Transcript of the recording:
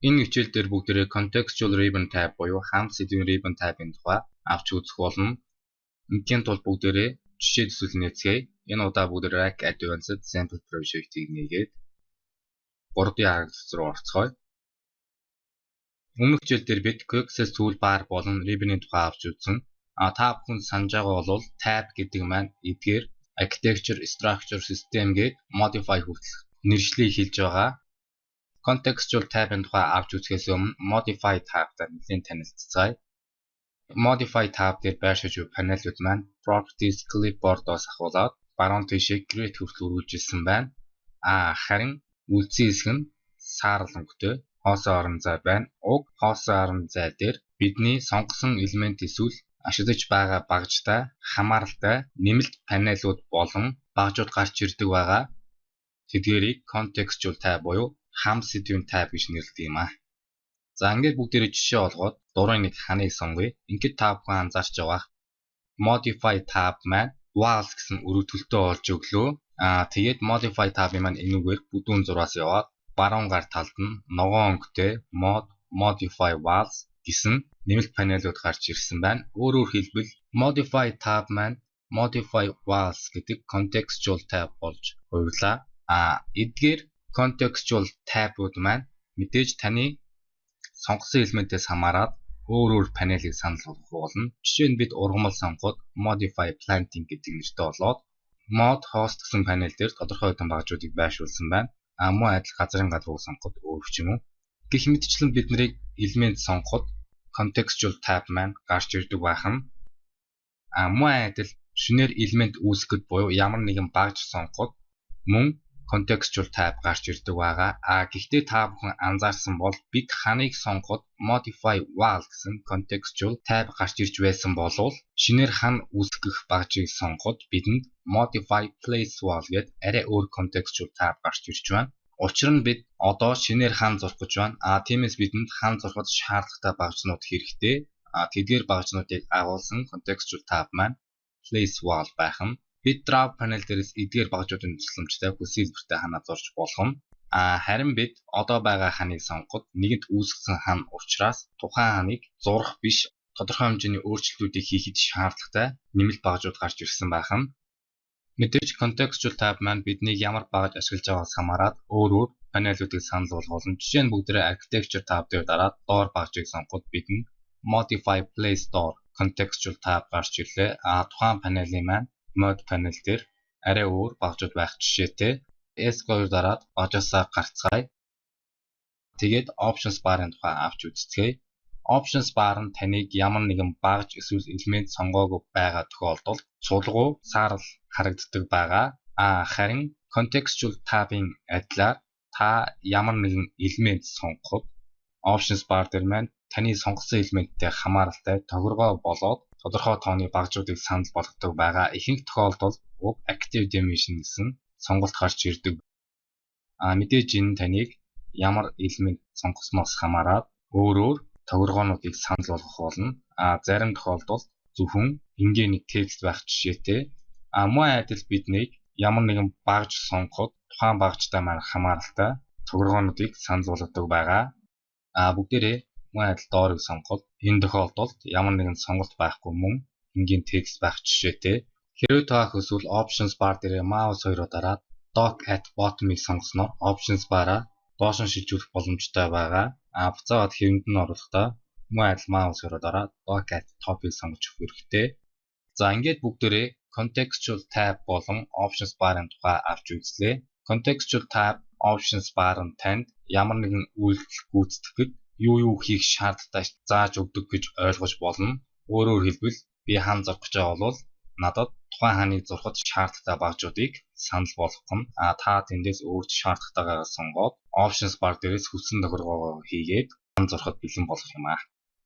Энэ хичээл дээр бүгдээрээ Contextual Ribbon Tab буюу хамт сэдвийн Ribbon Tab-ын тухай авч үзэх болно. Ингэхийн тулд бүгдээрээ жишээ төсөл нээцгээе. Энэ удаа бүгдээрээ Rack Advanced Sample Project-ийг нээгээд 3D харагдах руу орцгоё. Өмнөх хичээл дээр бид Quick Access Toolbar болон Ribbon-ийн тухай авч үзсэн. А та бүхэн санаж байгаа бол Tab гэдэг маань эдгээр Architecture, Structure, System гээд Modify хүртэлх нэршлийг хэлж байгаа. Contextual tab-ын тухай авч үзэхээс өмнө Modify tab-тай нэлээн танилцацгаая. Modify tab дээр байршиж буй панелууд маань Properties Clipboard-оос ахуулаад баруун тийшээ Create хүртэл үргэлжилсэн байна. А харин үлдсэн хэсэг нь саарал өнгөтэй хоосон орон зай байна. Уг хоосон орон зай дээр бидний сонгосон элемент эсвэл ашиглаж байгаа багажтай хамааралтай нэмэлт панелууд болон багажууд гарч ирдэг байгаа. Тэдгээрийг Contextual tab буюу хамт сэдвийн tab гэж нэрлэдэг юм аа. За, ингээд бүгдээрээ жишээ олгоод дурын нэг ханыг сонгоё. Ингээд та бүхэн анзаарч байгаа. Modify tab маань walls гэсэн өргөтгөлтөө олж өглөө. Аа, тэгээд Modify tab-ын маань энүүгээр бүдүүн зураас яваад баруун гар талд нь ногоон өнгөтэй Mode, Modify Walls гэсэн нэмэлт панелууд гарч ирсэн байна. Өөрөөр хэлбэл, Modify tab маань Modify Walls гэдэг contextual tab болж хувирлаа. А эдгээр contextual tab-ууд маань мэдээж таны сонгосон элементээс хамаарат өөр өөр панелыг санал болгох болно. Жишээ нь, бид ургамал сонгоход Modify Planting гэдэг нэртэй болоод Mode Host гэсэн панел дээр тодорхой хэдэн багажуудыг байршуулсан байна. А мөн адил газрын гадруу сонгоход өөр ч юм уу. Гэх мэтчлэн бид нарыг элемент сонгоход contextual tab маань гарч ирдэг байх нь. А мөн адил шинээр элемент үүсгэхэд буюу ямар нэгэн багаж сонгоход мөн contextual tab гарч ирдэг байгаа. А гэхдээ та бүхэн анзаарсан бол бид ханыг сонгоход Modify Wall гэсэн contextual tab гарч ирж байсан болвол шинээр хан үүсгэх багажийг сонгоход бидэнд Modify Place Wall гээд арай өөр contextual tab гарч ирж байна. Учир нь бид одоо шинээр хан зурах гэж байна. А тиймээс бидэнд хан зурахад шаардлагатай багажнууд хэрэгтэй. А тэдгээр багажнуудыг агуулсан contextual tab маань Place Wall байх нь. Бид Draw panel дээрээс эдгээр багажуудын тусламжтай хүссэн хэлбэртэй ханаа зурж болох нь. А харин бид одоо байгаа ханыг сонгоход нэгэнт үүсгэсэн хан учраас тухайн ханыг зурах биш, тодорхой хэмжээний өөрчлөлтүүдийг хийхэд шаардлагатай нэмэлт багажууд гарч ирсэн байх нь. Мэдээж contextual tab маань биднийг ямар багаж ашиглаж байгаагаас хамаарат өөр өөр панелуудыг санал болгох болно. Жишээ нь, бүгдээрээ Architecture tab дээр дараад door багажийг сонгоход бидэнд Modify Place Door contextual tab гарч ирлээ. А тухайн панелийн маань Mode panel дээр арай өөр багажууд байх жишээтэй. Esc2 дараад багажаасаа гарцгаая. Тэгээд Options bar-ын тухай авч үзцгээе. Options bar нь таныг ямар нэгэн багаж эсвэл элемент сонгоогүй байгаа тохиолдолд цулгуу саарал харагддаг байгаа. А харин Contextual tab-ын адилаар та ямар нэгэн элемент сонгоход Options bar дээр маань таны сонгосон элементтэй хамааралтай тохиргоо болоод тодорхой тооны багажуудыг санал болгодог байгаа. Ихэнх тохиолдолд уг Active Dimension гэсэн сонголт гарч ирдэг. А мэдээж энэ таныг ямар элемент сонгосноос хамаарат өөр өөр тохиргоонуудыг санал болгох болно. А зарим тохиолдолд зөвхөн энгийн нэг текст байх жишээтэй. А мөн адил биднийг ямар нэгэн багаж сонгоход тухайн багажтай маань хамааралтай тохиргоонуудыг санал болгодог байгаа. А бүгдээрээ мөн адил door-ыг сонгоход энэ тохиолдолд ямар нэгэн сонголт байхгүй, мөн энгийн текст байх жишээтэй. Хэрвээ та хүсвэл Options bar дээр mouse хоёроо дараад Dock at bottom-ыг сонгосноор Options bar-аа доош нь шилжүүлэх боломжтой байгаа. А буцаагаад хэвэнд нь оруулахдаа мөн адил mouse хоёроо дараад Dock at top-ыг сонгож өгөх хэрэгтэй. За, ингээд бүгдээрээ Contextual tab болон Options bar-ын тухай авч үзлээ. Contextual tab, Options bar нь танд ямар нэгэн үйлдэл гүйцэтгэхэд юу юу хийх шаардлагатай зааж өгдөг гэж ойлгож болно. Өөрөөр хэлбэл, би хан зурах гэж байгаа бол надад тухайн ханыг зурахад шаардлагатай багажуудыг санал болгох нь. А та тэндээс өөрт шаардлагатайгаараа сонгоод Options bar дээрээс хүссэн тохиргоогоо хийгээд хан зурахад бэлэн болох юм аа.